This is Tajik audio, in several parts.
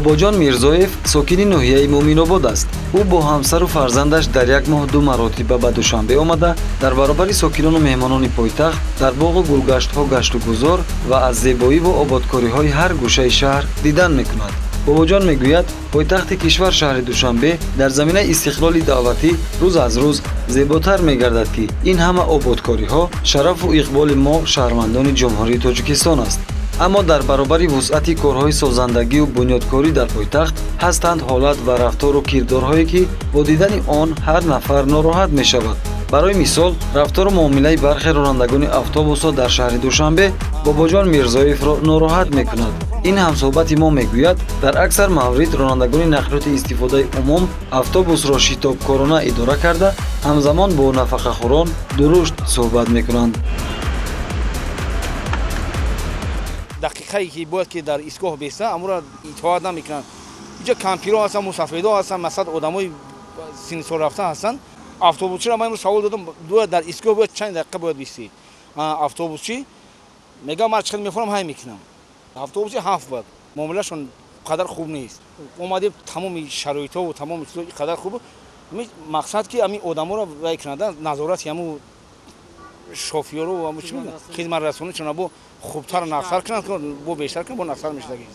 Бобоҷон Мирзоев сокини ноҳияи Муъминобод аст. Ӯ бо ҳамсару фарзандаш дар як моҳ 2 маротиба ба Душанбе омада, дар баробари сокинону меҳмонони пойтахт дар боғу гулгаштҳо гашту гузор ва аз зебоиву ободкориҳои ҳар гӯшаи шаҳр дидан мекунад. Бобоҷон мегӯяд, пойтахти кишвар шаҳри Душанбе дар заминаи истиқлоли давлатӣ рӯз аз рӯз зеботар мегардад, ки ин ҳама ободкориҳо шарафу иқболи мо шаҳрвандони Ҷумҳурии Тоҷикистон аст. Аммо дар баробари вусъати корҳои созандагию бунёдкорӣ дар пойтахт ҳастанд ҳолат ва рафтору кирдорҳое, ки бо дидани он ҳар нафар нороҳат мешавад. Барои мисол, рафтору муомилаи бархе ронандагони автобусҳо дар шаҳри Душанбе Бобоҷон Мирзоевро нороҳат мекунад. Ин ҳамсӯҳбати мо мегӯяд, дар аксар маврид ронандагони нақлиёти истифодаи умум автобусро шитобкорона идора карда, ҳамзамон бо нафақахӯрон дурушт суҳбат мекунанд. Дақиқае ки бояд ки дар истгоҳ беста, амура итоат намекунанд. Инҷа кампирҳо ҳастанд, мусафедҳо ҳастанд, масалан одамои синнсол рафта ҳастанд. Автобусчиро ман имрӯз савол додам, бояд дар истгоҳ бояд чанд дақиқа бояд бистӣ? Автобусчи мегӯяд, ман чӣ қадр мехӯрам, ҳай мекунам. Автобуси 7 бояд муомилашон қадар хуб нест. Омадем, тамоми шароитҳо тамоми чизҳо қадар хуб. Мақсад ки ҳамин одаморо вай кунанд, назорати ҳамун шофёру хизматрасонишона бо хубтар нақсар кунанд, бо бештар кунанд, бо нақсар мешудагӣ.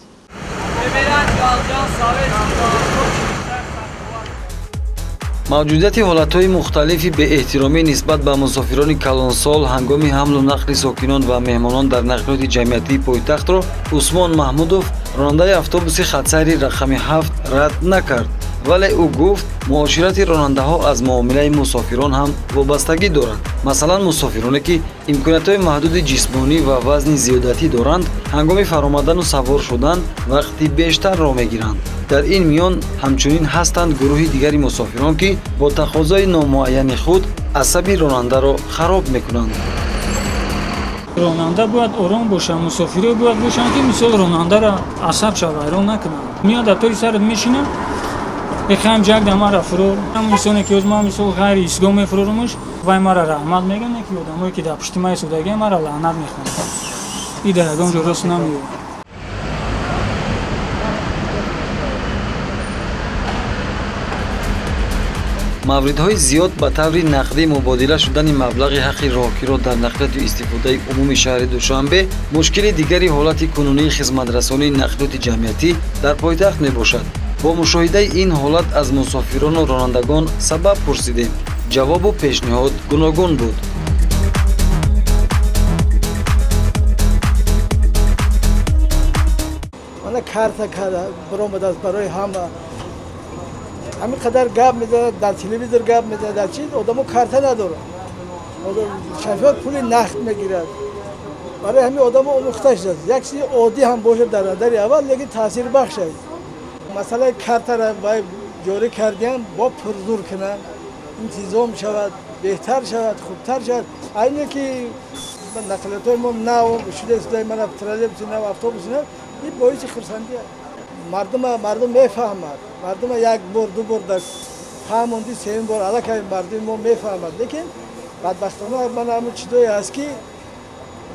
Мавҷудияти ҳолатҳои мухталифи беэҳтиромӣ нисбат ба мусофирони калонсол ҳангоми ҳамлу нақли сокинон ва меҳмонон дар нақлиёти ҷамъиятии пойтахтро Усмон Маҳмудов, ронандаи автобуси хатсайри рақами 7, рад накард. Вале ӯ гуфт, муоширати ронандаҳо аз муомилаи мусофирон ҳам вобастагӣ дорад. Масалан, мусофироне ки имкониятҳои маҳдуди ҷисмонӣ ва вазни зиёдатӣ доранд, ҳангоми фаромадану савор шудан вақти бештарро мегиранд. Дар ин миён ҳамчунин ҳастанд гурӯҳи дигари мусофирон, ки бо тақозои номуайяни худ асаби ронандаро хароб мекунанд. Ронанда бояд ором бошад, мусофиро бояд бошанд, ки мисол ронандаро асабша вайрон накунанд. Меояд дар тори сарат мешинад, бехам ҷагда мара фурор. Ҳам инсоне ки ман мисол ғайри истгоҳ мефурорумаш, вай мара раҳмат мегӯяд, не ки одамое ки дар пушти ман истодагианд мара лаънат мехонанд. И дар ягон ҷо рост намеояд. Мавридҳои зиёд ба таври нақдӣ мубодила шудани маблағи ҳаққи роҳкиро дар нақлиёти истифодаи умуми шаҳри Душанбе мушкили дигари ҳолати кунунии хизматрасонии нақлиёти ҷамъиятӣ дар пойтахт мебошад. Бо мушоҳидаи ин ҳолат аз мусофирону ронандагон сабаб пурсидем. Ҷавобу пешниҳод гуногун буд. Мана карта баромадааст барои ҳама. Ҳамин қадар гап мезанад, дар телевизор гап мезанад, дар чи одамо карта надорад. Шофёр пули нақд мегирад. Барои ҳамин одамо омӯхта шудааст. Як чизи оддӣ ҳам бошад дар назари аввал, лекин таъсирбахш аст. Масъалаи картаро ҷорӣ кардиам, бо пурзур кунанд, интизом шавад, беҳтар шавад, хубтар шавад. Айне ки нақлиётҳои мо нав шудааст, мана троллейбуси нав, автобуси нав, ин боиси хурсандӣ аст. Мардум мефаҳмад. Мардума як бор, ду бор дар фаҳмонди, сеюм бор аллакай мардуми мо мефаҳмад. Лекин бадбахтона мана ҳамун чизое ҳаст, ки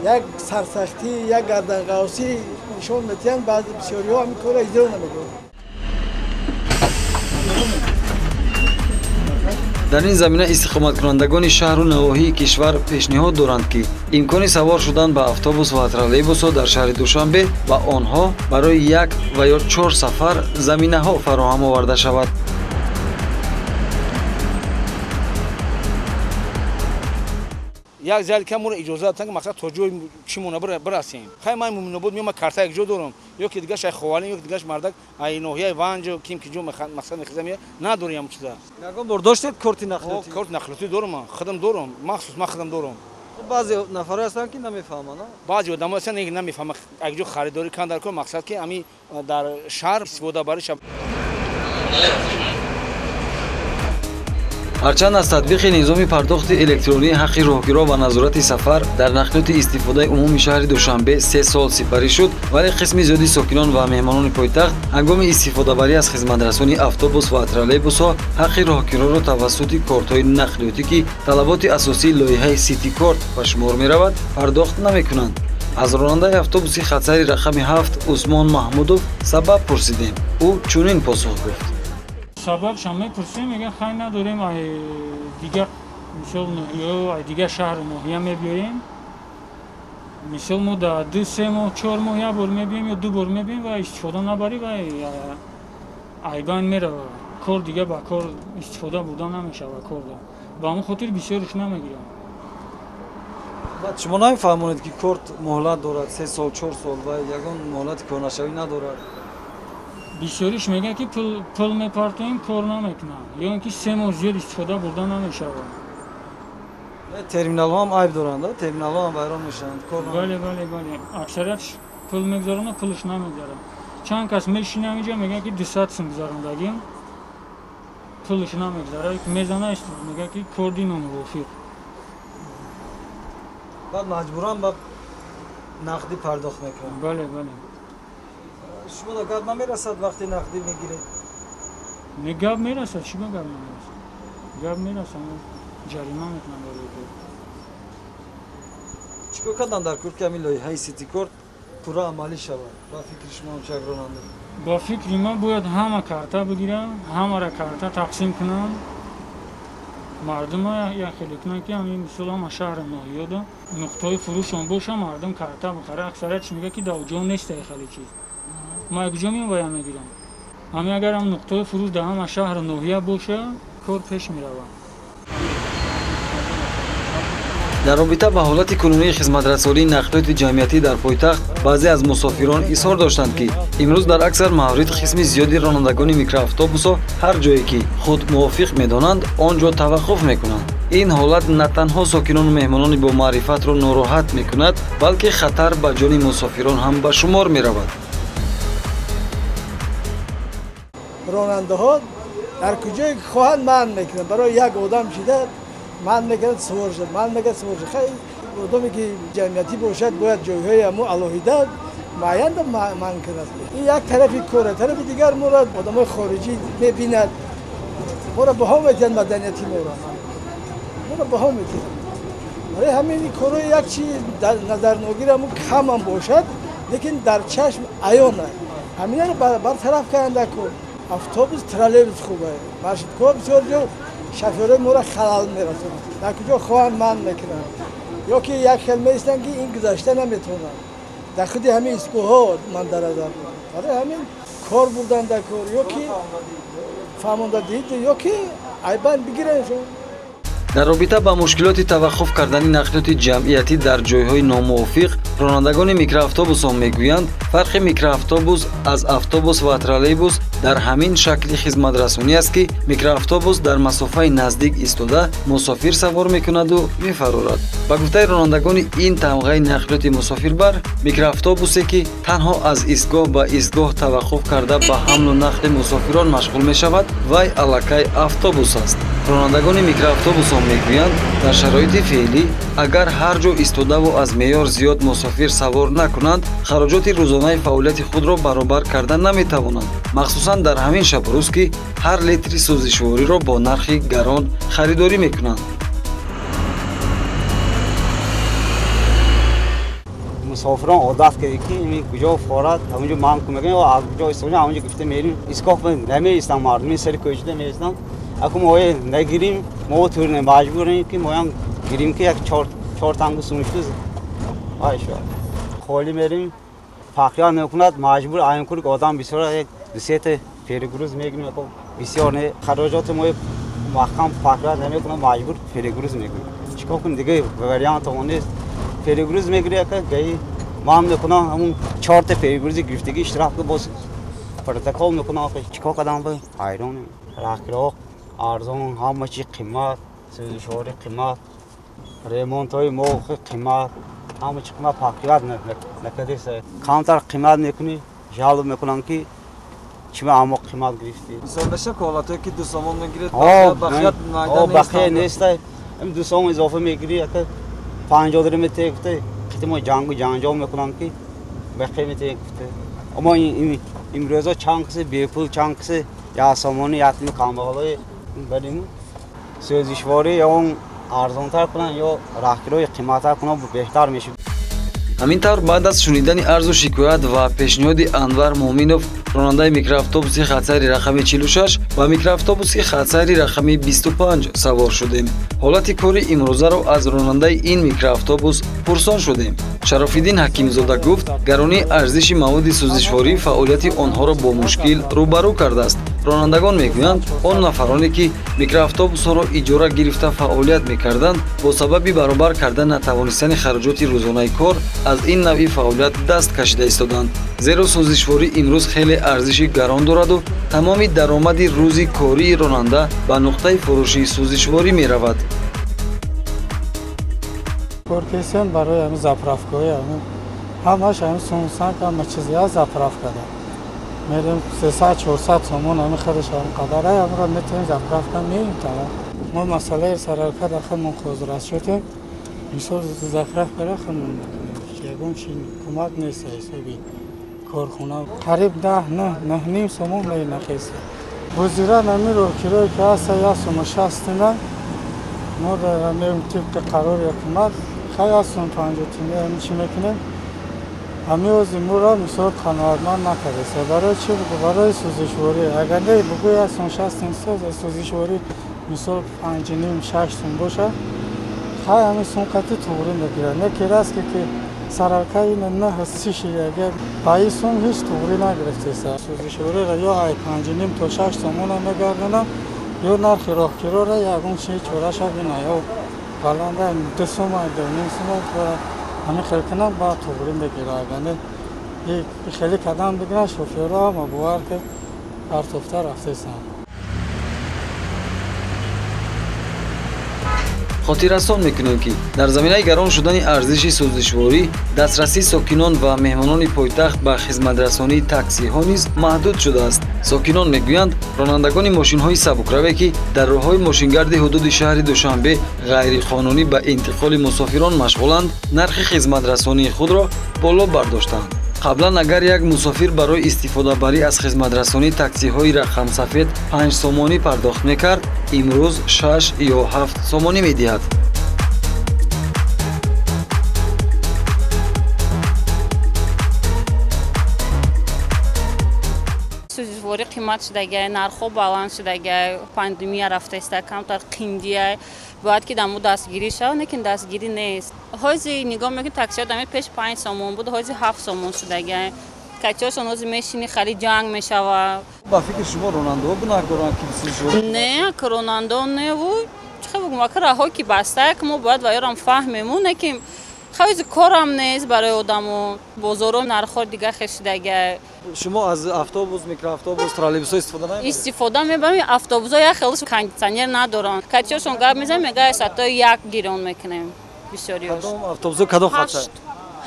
як сарсахтӣ, як гарданғавсӣ нишон медиҳанд, баъзе бисёриҳо ҳамин корро иҷро намекунанд. Дар ин замина истиқоматкунандагони шаҳру навоҳии кишвар пешниҳод доранд, ки имкони савор шудан ба автобус ва троллейбусҳо дар шаҳри Душанбе ба онҳо барои 1 ва ё 4 сафар заминаҳо фароҳам оварда шавад. Як залика моро иҷоза доданд, ки мақсад то ҷои чӣ мона бирасем. Хай ман Муъминобод меоям, ман карта якҷо дорам, ё ки дигаш ай Ховалин, ё ки дигаш мардак ай ноҳияи Ванҷ, ким ки ҷо мақсад мехезам, надорем ҳамун чиза. Ягон бор доштед корти нақлиётӣ? Корти нақлиётӣ дорам, ман худам дорам, махсус ман худам дорам. Баъзе нафарҳо ҳастанд, ки намефаҳманд. Баъзе одамо ҳастанд, ки намефаҳманд, якҷо харидорӣ кунанд дар кор, мақсад ки ҳамин дар шаҳр истифода бариша. Ҳарчанд аз татбиқи низоми пардохти электронии ҳаққи роҳгиро ва назорати сафар дар нақлиёти истифодаи умуми шаҳри Душанбе 3 сол сипарӣ шуд, вале қисми зиёди сокинон ва меҳмонони пойтахт ҳангоми истифодабарӣ аз хизматрасонии автобус ва троллейбусҳо ҳаққи роҳгироро тавассути кортҳои нақлиётӣ, ки талаботи асосии лоиҳаи сити-корт ба шумор меравад, пардохт намекунанд. Аз ронандаи автобуси хатсайри рақами 7 Усмон Маҳмудов сабаб пурсидем. Ӯ чунин посух гуфт. Сабабшам мепурсем, мегӯяд хай надорем, ай дигар мисол ноҳияҳо, ай дигар шаҳру ноҳия мебиёем. Мисол мо дар 2-3 моҳ, 4 моҳ як бор мебиёем ё 2 бор мебиёем ва истифода набарӣ ва айбан мерава. Кор дига ба кор истифода бурда намешава корда. Ба ҳамон хотир бисёрш намегирам. Баъд шумо намефаҳмонед, ки корт муҳлат дорад 3 сол, 4 сол ва ягон муҳлати корнашавӣ надорад? Бисёриш мегӯяд, ки пул мепартоем, кор намекунад, ё ин ки 3 моҳ зиёд истифода бурда намешавад. Терминалҳо ҳам айб доранд, терминалҳо ҳам вайрон мешаванд. Бале, бале, бале. Аксариятш пул мегузаронад, пулш намегузарад. Чанд кас мешинам инҷа, мегӯяд, ки 200 сум гузарондагим, пулш намегузарад, мезана, мегӯяд, ки корди номувофиқ. Баъд маҷбуран ба нақдӣ пардохт мекунанд. Бале, бале. Шумо да гап намерасад вақте нақдӣ мегиред? Не, гап мерасад, чӣ ба гап намерасад? Гап мерасад, ҷарима мекунанд барои кор. Чӣ кор кардан дар кор, ки ҳамин лоиҳаи ситикорт пурра амалӣ шавад? Ба фикри шумо ҳамчун як ронанда? Ба фикри ман бояд ҳама карта бигиранд, ҳамаро карта тақсим кунанд, мардума як хеле кунанд, ки ҳамин мисол ҳама шаҳру ноҳияда нуқтаҳои фурӯшон боша, мардум карта бихара. Аксариятш мегӯяд, ки дар ҷо нест ай хеле чиз. Ма якҷо меоям ва я мегирам. Ҳамин агар ҳам нуқтаҳои фурӯш дар ҳама шаҳру ноҳия боша, кор пеш меравад. Дар робита ба ҳолати кунунии хизматрасонии нақлиёти ҷамъиятӣ дар пойтахт баъзе аз мусофирон изҳор доштанд, ки имрӯз дар аксар маврид қисми зиёди ронандагони микроавтобусҳо ҳар ҷое ки худ мувофиқ медонанд, он ҷо таваққуф мекунанд. Ин ҳолат на танҳо сокинону меҳмонони бомаърифатро нороҳат мекунад, балки хатар ба ҷони мусофирон ҳам ба шумор меравад. Ронандаҳо дар куҷое ки хоҳанд манъ мекунанд. Барои як одам шида ман мегӯяд сувор шуд, ман мегӯяд сувор шуд. Хай одаме ки ҷамъиятӣ бошад, бояд ҷойҳои ҳамо алоҳида муайян манъ кунад. Ин як тарафи кора, тарафи дигар моро одамои хориҷӣ мебинад, моро баҳо медиҳанд, маданияти моро баҳо медиҳанд. Барои ҳамин корҳои як чи назарногир ҳамо камам бошад, лекин дар чашм аён аст. Ҳаминаро бартараф карда кор. Автобус, троллейбус хуб аст. Маршруткаҳо бисёр ҷо шофёрои моро халал мерасонанд. Дар куҷо хоҳанд манъ мекунанд, ё ки як хел меистанд, ки ин гузашта наметавонанд. Дар худи ҳамин истгоҳҳо ман дар назар дорам. Барои ҳамин кор бурдан дар кор, ё ки фаҳмондадиҳӣ, ё ки айбанд бигиранд. Дар робита ба мушкилоти таваққуф кардани нақлиёти ҷамъиятӣ дар ҷойҳои номувофиқ ронандагони микроавтобусҳо мегӯянд, фарқи микроавтобус аз автобус ва троллейбус дар ҳамин шакли хизматрасонӣ аст, ки микроавтобус дар масофаи наздик истода мусофир савор мекунаду мефарорад. Ба гуфтаи ронандагони ин тамғаи нақлиёти мусофирбар, микроавтобусе ки танҳо аз истгоҳ ба истгоҳ таваққуф карда ба ҳамлу нақли мусофирон машғул мешавад, вай аллакай автобус аст. Ронандагони микроавтобусҳо мегӯянд, дар шароити феълӣ агар ҳар ҷо истодаву аз меъёр зиёд мусофир савор накунанд, хароҷоти рӯзонаи фаъолияти худро баробар карда наметавонанд, махсусан дар ҳамин шабурӯз, ки ҳар литри сӯзишвориро бо нархи гарон харидорӣ мекунанд. Мусофирон одат кардем, ки ин куҷо форад, ҳамонҷо ман мегӯям, аз куҷо истода ҳамонҷо гирифта мерим. Истгоҳ намеистам, мардуми сари кӯчада меистанд. Аку мо нагирим, мо турне маҷбурем, ки моям гирим, ки як чор тангу сумишту айшо. Холӣ мерим, фақият мекунад, маҷбур аем кур одам бисёр як ду-сета перегруз мегирим, бисёр не хароҷоти мо маҳкам фақият намекунад, маҷбур перегруз мекунем. Чикор кунем, дига вариант он нест. Перегруз мегири, ака гаи ман мекунам, ҳамун чорта перегрузи гирифтагӣ штраф боз протокол мекунам, чикор кардам, ба ҳайронем. Раҳкироҳ арзон, ҳама чи қимат, сӯзишворӣ қимат, ремонтҳои мо қимат, ҳама чи қимат, фақият накардест. Камтар қимат мекунӣ, жалоб мекунам, ки чима аммо қимат гирифтӣ. Мисол мешавад, ки ҳолатҳое ки 2 сомон мегиред, бақия нест, 2 сомон изофа мегирӣ, ака 50 дирам метегуфта, қити мо ҷангу ҷанҷол мекунам, ки бақия метегуфта. Аммо имрӯза чанд киси бепул, чанд киси як сомони ятими камбағалои барем. Сӯзишворӣ ё он арзонтар кунанд, ё раҳкирои қиматтар кунанд, беҳтар мешавад. Ҳамин тавр, баъд аз шунидани арзу шикоят ва пешниҳоди Анвар Муъминов, ронандаи микроавтобуси хатсайри рақами 46 ва микроавтобуси хатсайри рақами 25 савор шудем. Ҳолати кори имрӯзаро аз ронандаи ин микроавтобус пурсон шудем. Шарофиддин Ҳакимзода гуфт, гаронии арзиши маводи сӯзишворӣ фаъолияти онҳоро бо мушкил рӯбарӯ кардааст. Ронандагон мегӯянд, он нафароне ки микроавтобусҳоро иҷора гирифта фаъолият мекарданд, бо сабаби баробар карда натавонистани хароҷоти рӯзонаи кор аз ин навъи фаъолият даст кашида истоданд. Зеро сӯзишворӣ имрӯз хеле арзиши гарон дораду тамоми даромади рӯзи кории ронанда ба нуқтаи фурӯши сӯзишворӣ меравад. Кор кесем барои ҳамин заправкаҳои ҳамин ҳамаш ҳамин сумсанг ҳама чизи ҳаст заправкада. Мерем 300-400 сомон ҳамин худаш ҳамин қадар ҳамро метавонем заправка меем тамом. Мо масъалаи сараркада худмон ҳозир шудем. Мисол заправкара худмон мекунем. Ягон чи кӯмак нест ҳисоби корхона. Қариб 9-9.5 сомон менахестем. Бозиран ҳамин роҳкирое ки ҳаст 1,60 сомон мо дар тибқи қарори ҳукумат хай 1,50 сомон ҳамин чӣ мекунем. Ҳамин ози моро мисол қаноатманд накардест. Барои чӣ? Барои сӯзишворӣ. Агар не бугӯй 1,60 сомон сӯзишворӣ мисол 5.5-6 сом бошад, хай ҳамин сум қатъи туғрӣ мегирад. Не ки раст ки сараркаи 9.30 шид, агар ба ин сум ҳеҷ туғрӣ нагирифтест. Сӯзишвориро ё 5.5 то 6 сомона мегардонам, ё нархи роҳкироро ягон чи чораша бина, ё баланда 2 сом, 2.5 сом ҳамин хел кунам, баъд туғрӣ мегирад. Агар не хеле кадам бигиранд, шофёрҳо ҳама бовар ки партофта рафтесанд. Хотиррасон мекунем, ки дар заминаи гарон шудани арзиши сӯзишворӣ дастрасии сокинон ва меҳмонони пойтахт ба хизматрасонии таксиҳо низ маҳдуд шудааст. Сокинон мегӯянд, ронандагони мошинҳои сабукраве, ки дар роҳҳои мошингарди ҳудуди шаҳри Душанбе ғайриқонунӣ ба интиқоли мусофирон машғуланд, нархи хизматрасонии худро боло бардоштанд. Қаблан агар як мусофир барои истифодабарӣ аз хизматрасонии таксиҳои рақамсафед 5 сомонӣ пардохт мекард, имрӯз 6 ё 7 сомонӣ медиҳад. Сӯзишворӣ қимат шудагай, нархҳо баланд шудагай, пандемия рафтаиста, камтар қиндиай. Бояд ки дамо дастгирӣ шавад, лекин дастгирӣ нест. Ҳози нигоҳ мекунӣ таксиҳо дами пеш 5 сомон буд, ҳози 7 сомон шудагай. Качошон ҳози мешинӣ, хали ҷанг мешавад. Ба фикри шумо ронандаҳо гунаҳкоранд ки сӯзишворӣ? Не, ронандаҳо не, чӣ хел бигӯм, ака раҳо ки бастак, мо бояд ваёрам фаҳмему, лекин хавзи корам нест барои одамо. Бозорҳо нархҳо дигар хел шудагай. Шумо аз автобус, микроавтобус, троллейбусҳо истифода намебаред? Истифода мебарем. Автобусҳо як хелаш кондитсионер надоранд. Качошон гап мезанем, мегӯяд сатои як гирон мекунем. Бисёриёш. Кадом автобусҳо кадом хатсайр?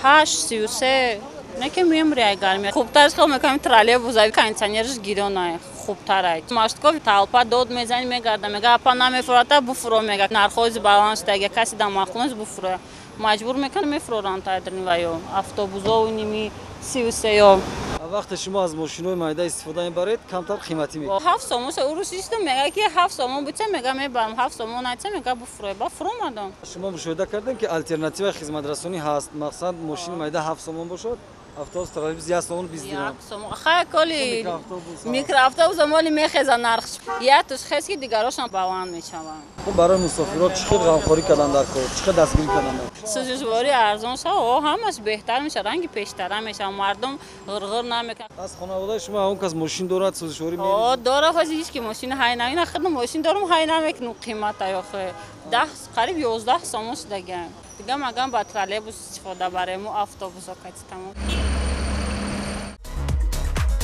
8, 33. Не ки мемри ай гарми. Хубтар хел мекунем троллейбус, кондитсионерш гирон ай, хубтар ай. Маштков толпа дод мезанӣ, мегарда, мега апа намефурата, буфуро мега. Нархҳои баланд шудага, каси да маъқул нест буфуро. Маҷбур мекунанд, мефуроранд тайдрин ваё. Автобусҳо ними 33-ё. Вақте шумо аз мошинҳои майда истифода мебаред, камтар қиматӣ мекунед? 7 сомон урус истам, мега ки 7 сомон буча, мега мебарам, 7 сомон нача, мега буфурой. Ба фуромадам. Шумо мушоҳида кардем ки алтернативаи хизматрасонӣ ҳаст. Мақсад мошини майда 7 сомон бошад, автобус троллейбус 1 сомон 20 дирам. 1 сомон. Хай коли микроавтобус моли мехеза нарх. Я туш хез ки дигарошам баланд мешаванд. Хуб, барои мусофирот чӣ хел ғамхорӣ карданд дар кор? Чӣ хел дастгирӣ карданд? Сӯзишворӣ арзон шава, о ҳамаш беҳтар мешавад, ранги пештара мешавад, мардум ғирғир намекунад. Аз хонаводаи шумо он кас мошин дорад, сӯзишворӣ меорад? О, дора, ҳозир ҳеҷ ки мошин ҳай намекунад. Худам мошин дорам, ҳай намекунам қимата охе. 10, қариб 11 сомон шудаган. Дига магам ба троллейбус истифода барем, автобусҳо кати тамом.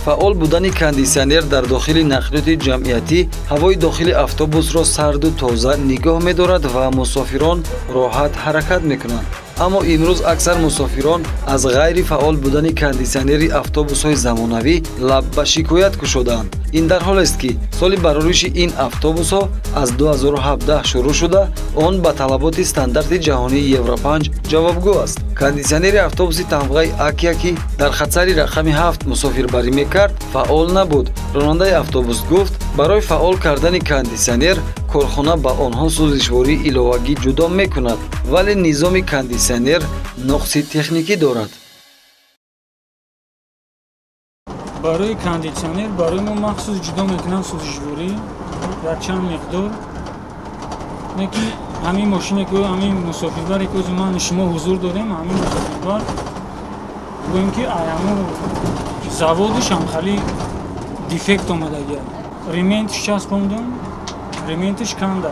Фаъол будани кондитсионер дар дохили нақлиёти ҷамъиятӣ ҳавои дохили автобусро сарду тоза нигоҳ медорад ва мусофирон роҳат ҳаракат мекунанд. Аммо имрӯз аксар мусофирон аз ғайри фаъол будани кондитсионери автобусҳои замонавӣ лаб ба шикоят кушодаанд. Ин дар ҳолест, ки соли барориши ин автобусҳо аз 2017 шурӯъ шуда, он ба талаботи стандарти ҷаҳонии Евро 5 ҷавобгӯ аст. Кондитсионери автобуси тамғаи Акия, ки дар хатсайри рақами 7 мусофирбарӣ мекард, фаъол набуд. Ронандаи автобус гуфт, Барои фаъол кардани кондитсионер корхона ба онҳо сӯзишвории иловагӣ ҷудо мекунад, вале низоми кондитсионер нуқси техникӣ дорад. Барои кондитсионер барои мо махсус ҷудо мекунанд сӯзишворӣ якчанд миқдор. Не ки ҳамин мошине ки ҳамин мусофирбаре ки ман шумо ҳузур дорем, ҳамин мусофирбар гӯем ки ҳамун заводаш ҳам хеле дефект омадагия. Ремонтш часпондум, ремонтш канда.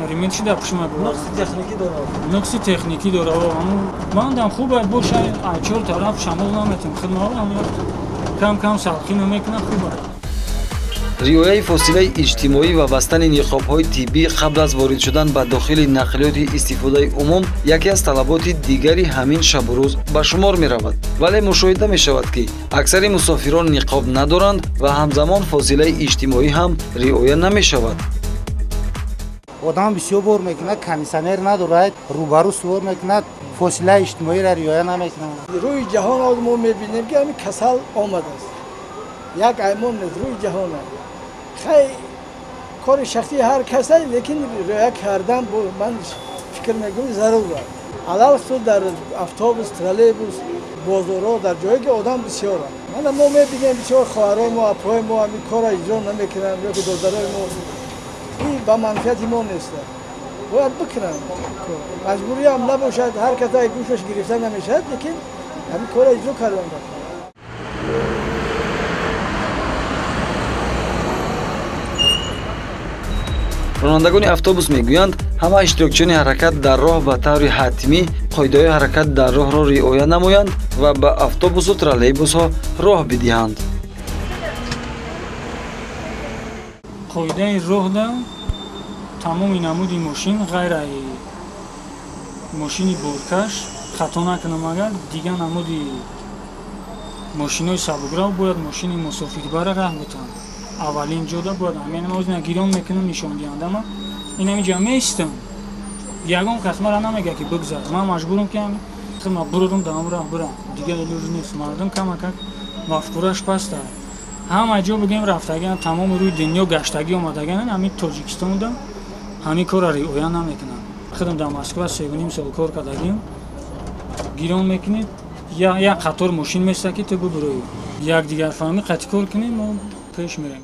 Ремонтш дар пушма буд. Нуқси техникӣ дорад. Нуқси техникӣ дорад. Ҳамун мандам хуб боша, ай чор тараф шамол наметем. Хидмат ҳам кам-кам салқин мекунад, хуб аст. Риояи фосилаи иҷтимоӣ ва бастани ниқобҳои тиббӣ қабл аз ворид шудан ба дохили нақлиёти истифодаи умум яке аз талаботи дигари ҳамин шабу рӯз ба шумор меравад. Вале мушоҳида мешавад, ки аксари мусофирон ниқоб надоранд ва ҳамзамон фосилаи иҷтимоӣ ҳам риоя намешавад. Одам бисёр бор мекунад, кондитсионер надорад, рӯбарӯ сувор мекунад, фосилаи иҷтимоиро риоя намекунад. Рӯи ҷаҳон мо мебинем, ки ҳамин касал омадааст. Як аймон нест, рӯи ҷаҳон аст. Хай кори шахсии ҳар кас аст, лекин риоя кардан ман фикр мекунам зарур аст. Алалхусус дар автобус, троллейбус, бозорҳо, дар ҷое ки одам бисёр аст. Мана мо мебинем бисёр хоҳарои мо, апои мо ҳамин корро иҷро намекунанд ё ки додарои мо. Ин ба манфиати мо нест. Бояд бикунанд. Маҷбурӣ ҳам набошад, ҳар кас гӯшаш гирифта намешавад, лекин ҳамин корро иҷро кардан. Ронандагони автобус мегӯянд, ҳама иштирокчиёни ҳаракат дар роҳ ба таври ҳатмӣ қоидаҳои ҳаракат дар роҳро риоя намоянд ва ба автобусу троллейбусҳо роҳ бидиҳанд. Қоидаи роҳда тамоми намуди мошин ғайр аз мошини боркаш, хато накунам агар, дигар намуди мошинҳои сабукрав бояд мошини мусофирбара раҳ бутанд. Аввалин ҷода бояд ҳамин озина гирон мекунам нишондиҳандама. Ин ҳамин ҷо меистам. Ягон кас мара намега ки бигзар. Ман маҷбурам ки ҳамин бурурум дар ҳамон раҳ бирам. Дигар илоҷ нест. Мардум камакак мафкураш паст аст. Ҳама ҷо бигем рафтагиан, тамоми рӯи дунё гаштагӣ омадагиан, ҳамин Тоҷикистонда ҳамин корро риоя намекунанд. Худам дар Москва 3,5 сол кор кардагим. Гирон мекунед, як қатор мошин места ки ту бубурӯӣ. Якдигарфаҳмӣ қатъи кор кунем, мо пеш мерем.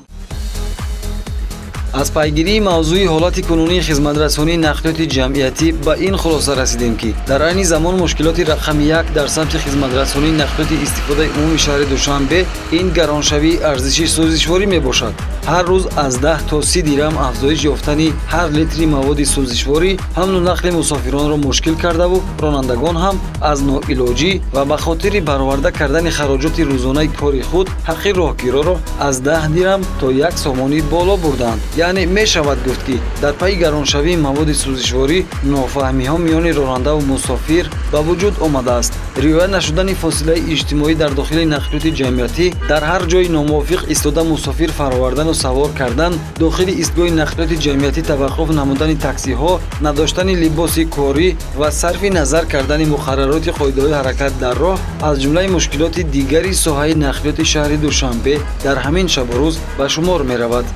Аз пайгирии мавзӯи ҳолати кунунии хизматрасонии нақлиёти ҷамъиятӣ ба ин хулоса расидем, ки дар айни замон мушкилоти рақами як дар самти хизматрасонии нақлиёти истифодаи умуми шаҳри Душанбе ин гароншавии арзиши сӯзишворӣ мебошад. Ҳар рӯз аз 10 то 30 дирам афзоиш ёфтани ҳар литри маводи сӯзишворӣ ҳамлу нақли мусофиронро мушкил кардаву ронандагон ҳам аз ноилоҷӣ ва ба хотири бароварда кардани хароҷоти рӯзонаи кори худ ҳаққи роҳгироро аз 10 дирам то 1 сомонӣ боло бурданд. Яъне мешавад гуфт, ки дар пайи гароншавии маводи сӯзишворӣ нофаҳмиҳо миёни ронандаву мусофир ба вуҷуд омадааст. Риоя нашудани фосилаи иҷтимоӣ дар дохили нақлиёти ҷамъиятӣ, дар ҳар ҷои номувофиқ истода мусофир фаровардану савор кардан, дохили истгоҳи нақлиёти ҷамъиятӣ таваққуф намудани таксиҳо, надоштани либоси корӣ ва сарфи назар кардани муқаррароти қоидаҳои ҳаракат дар роҳ аз ҷумлаи мушкилоти дигари соҳаи нақлиёти шаҳри Душанбе дар ҳамин шабу рӯз ба шумор меравад.